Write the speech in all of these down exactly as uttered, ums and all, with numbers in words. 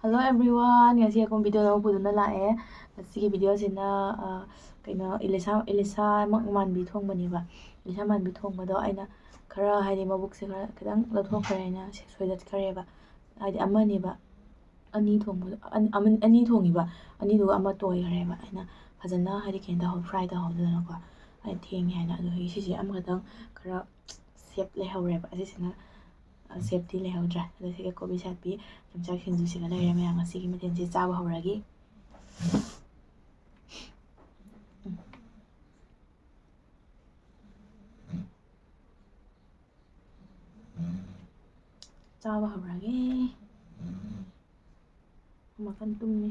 Hello everyone, ꯉꯁꯤ ꯑꯩꯈꯣꯏ video ꯑꯅꯧꯕꯗꯨꯅ ꯂꯥꯛꯑꯦ꯫ ꯉꯁꯤꯒꯤ videoꯁꯤꯅ, ꯑ, ꯀꯩꯅꯣ, ꯏꯂꯤꯁꯥ, ꯏꯂꯤꯁꯥ ꯃꯛ-, ꯃꯥꯟꯕꯤ ꯊꯣꯡꯕꯅꯦꯕ꯫ ꯏꯂꯤꯁꯥ ꯃꯥꯟꯕꯤ ꯊꯣꯡꯕꯗꯣ ꯑꯩꯅ ꯈꯔ, ꯍꯥꯏꯗꯤ, ꯃꯕꯨꯛꯁꯦ ꯈꯔ ꯈꯤꯇꯪ ꯂꯧꯊꯣꯛꯈ꯭ꯔꯦ, ꯑꯩꯅ ꯁꯣꯏꯗꯠꯈ꯭ꯔꯦꯕ꯫ ꯍꯥꯏꯗꯤ ꯑꯃꯅꯦꯕ, ꯑꯅꯤ ꯊꯣꯡꯕꯗꯣ, ꯑꯟ-, ꯑꯃ-, ꯑꯅꯤ ꯊꯣꯡꯉꯤꯕ, ꯑꯅꯤꯗꯨꯒ ꯑꯃ ꯇꯣꯏꯈ꯭ꯔꯦꯕ꯫ ꯑꯩꯅ ꯐꯖꯅ, ꯍꯥꯏꯗꯤ, ꯀꯩꯅꯣ ꯇꯧꯍꯧ-, fry ꯇꯧꯍꯧꯗꯗꯅꯀꯣ꯫ ꯑꯩ ꯊꯦꯡꯉꯦ ꯍꯥꯏꯅ꯫ ꯑꯗꯣ ꯍꯧꯖꯤꯛ ꯁꯤꯁꯦ ꯑꯃꯈꯛꯇꯪ ꯈꯔ shape ꯂꯩꯍꯧꯔꯦꯕ꯫ ꯑꯁꯤꯁꯤꯅ, ꯑ, shapeꯇꯤ ꯂꯩꯍꯧꯗ꯭ꯔꯦ꯫ ꯑꯗꯣ ꯁꯤꯒ ꯀꯣꯕꯤ ꯁꯥꯠꯄꯤ ꯌꯣꯡꯆꯥꯛ ꯁꯤꯡꯖꯨꯁꯤꯒ ꯂꯩꯔꯦ ꯃꯌꯥꯝ꯫ ꯉꯁꯤꯒꯤ ꯃꯊꯦꯜꯁꯦ ꯆꯥꯕ ꯍꯧꯔꯒꯦ꯫ ꯆꯥꯕ ꯍꯧꯔꯒꯦ꯫ ꯑꯃ ꯀꯟꯅ ꯇꯨꯝꯃꯤ꯫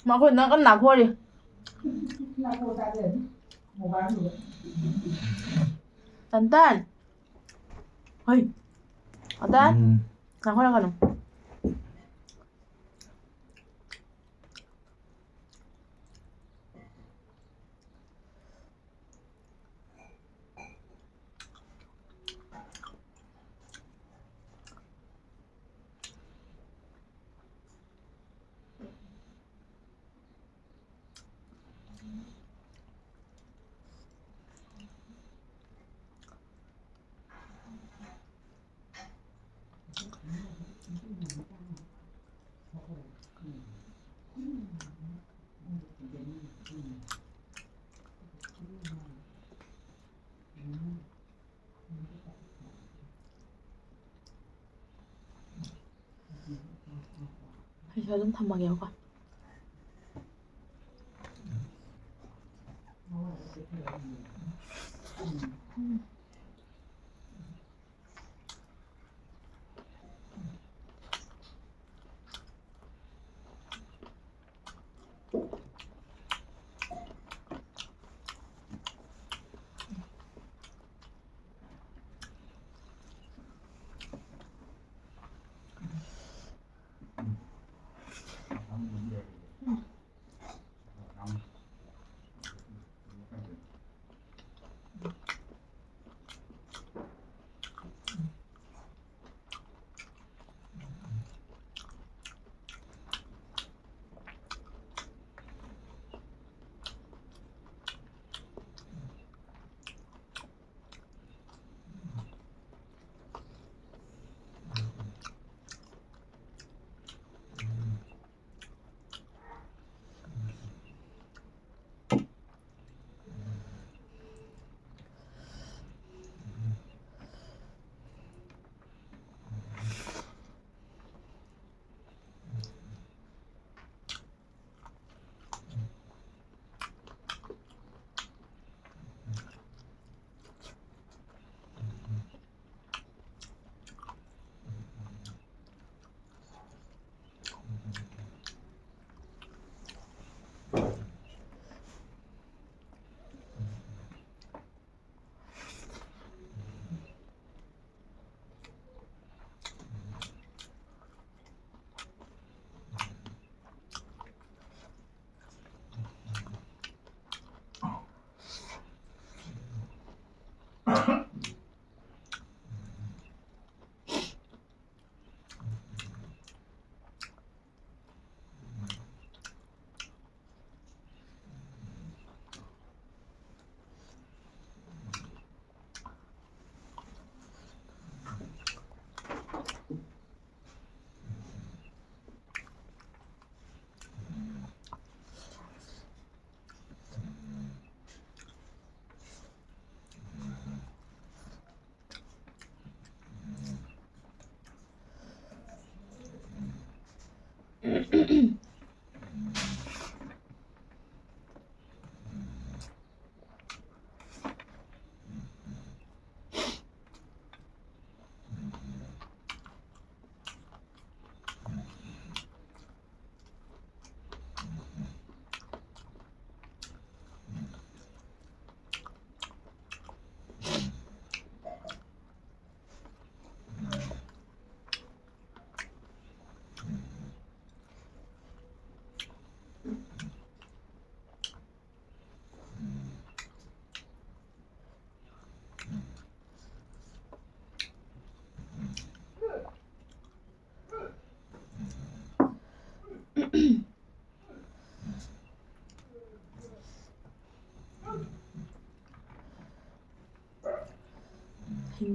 ꯃꯈꯣꯏ ꯅꯪ ꯀꯟꯅ ꯅꯥꯈꯣꯔꯤ꯫ ꯇꯟꯇꯟ꯫ ꯍꯣꯏ꯫ ꯇꯟꯇꯟ꯫ ꯎꯝ꯫ ꯅꯥꯈꯣꯔꯛꯀꯅꯨ꯫ ꯑꯩꯁꯨ ꯑꯗꯨꯝ ꯊꯝꯃꯒꯦꯕꯀꯣ꯫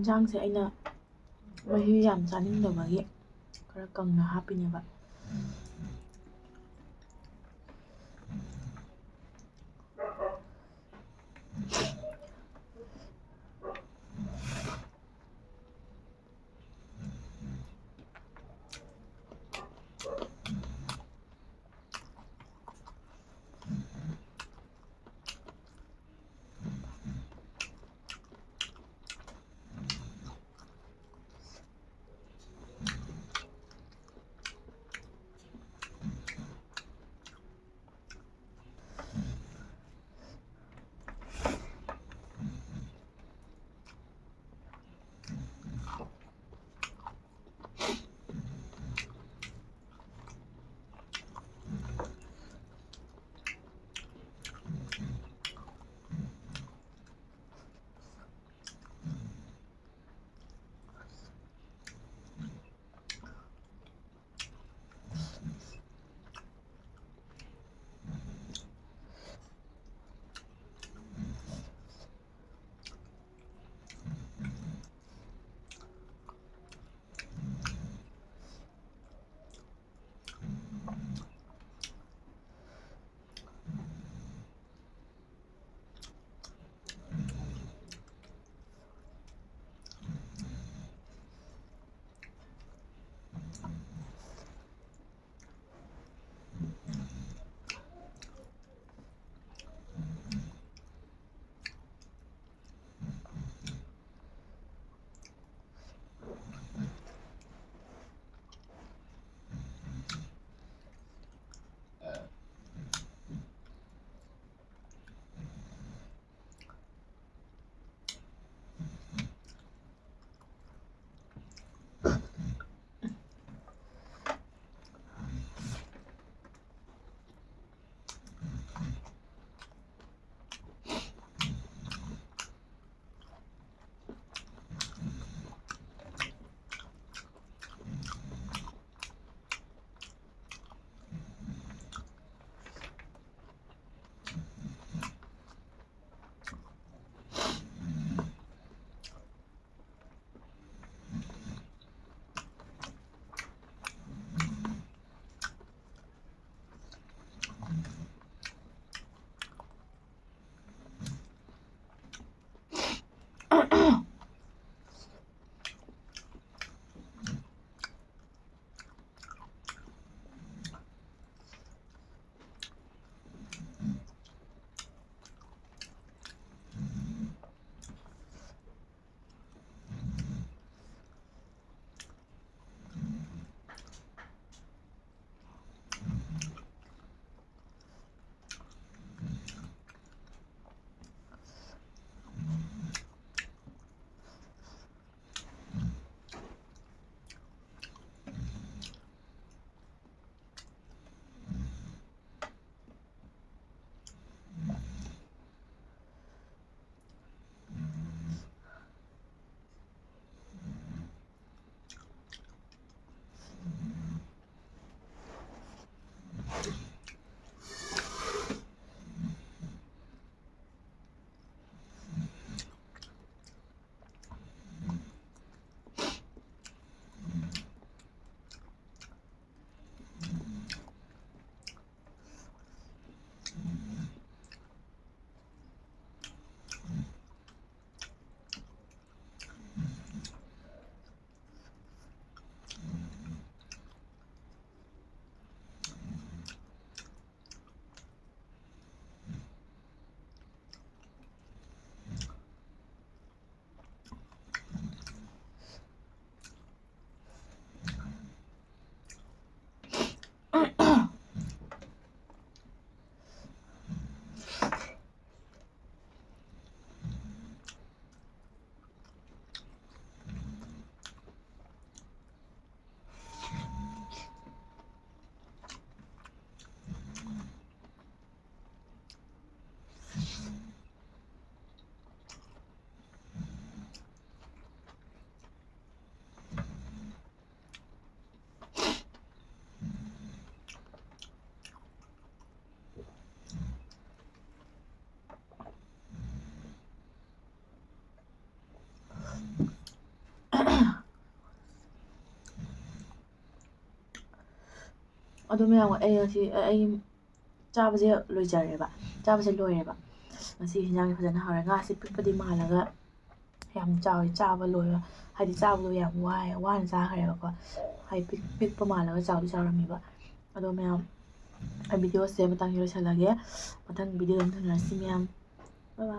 ꯌꯦꯟꯁꯥꯡꯁꯦ ꯑꯩꯅ ꯃꯍꯤ ꯌꯥꯝ ꯆꯥꯅꯤꯡꯗꯕꯒꯤ ꯈꯔ ꯀꯪꯅ ꯍꯥꯞꯄꯤꯅꯦꯕ꯫ ꯑꯗꯣ ꯃꯌꯥꯝ, ꯑꯩ ꯉꯁꯤ ꯑꯩ ꯆꯥꯕꯁꯦ ꯂꯣꯏꯖꯔꯦꯕ꯫ ꯆꯥꯕꯁꯦ ꯂꯣꯏꯔꯦꯕ꯫ ꯉꯁꯤ ꯍꯤꯟꯖꯥꯡꯁꯦ ꯐꯖꯅ ꯍꯥꯎꯔꯦ꯫ ꯉꯥꯁꯦ ꯄꯤꯛꯄꯗꯤ ꯃꯥꯜꯂꯒ ꯌꯥꯝ ꯆꯥꯎꯋꯦ꯫ ꯆꯥꯕ ꯂꯣꯏꯕ ꯍꯥꯏꯗꯤ ꯆꯥꯕꯗꯣ ꯌꯥꯝ ꯋꯥꯏ, ꯋꯥꯅ ꯆꯥꯈ꯭ꯔꯦꯕꯀꯣ꯫ ꯍꯥꯏꯗꯤ ꯄꯤꯛ-, ꯄꯤꯛꯄ ꯃꯥꯜꯂꯒ ꯆꯥꯎꯗꯤ ꯆꯥꯎꯔꯝꯃꯦꯕ꯫ ꯑꯗꯣ ꯃꯌꯥꯝ, ꯑꯩ videoꯁꯦ ꯃꯇꯥꯡꯁꯤ ꯂꯣꯏꯁꯤꯜꯂꯒꯦ꯫ ꯃꯊꯪ video ꯑꯃ ꯊꯦꯡꯅꯔꯁꯤ ꯃꯌꯥꯝ꯫ Bye bye꯫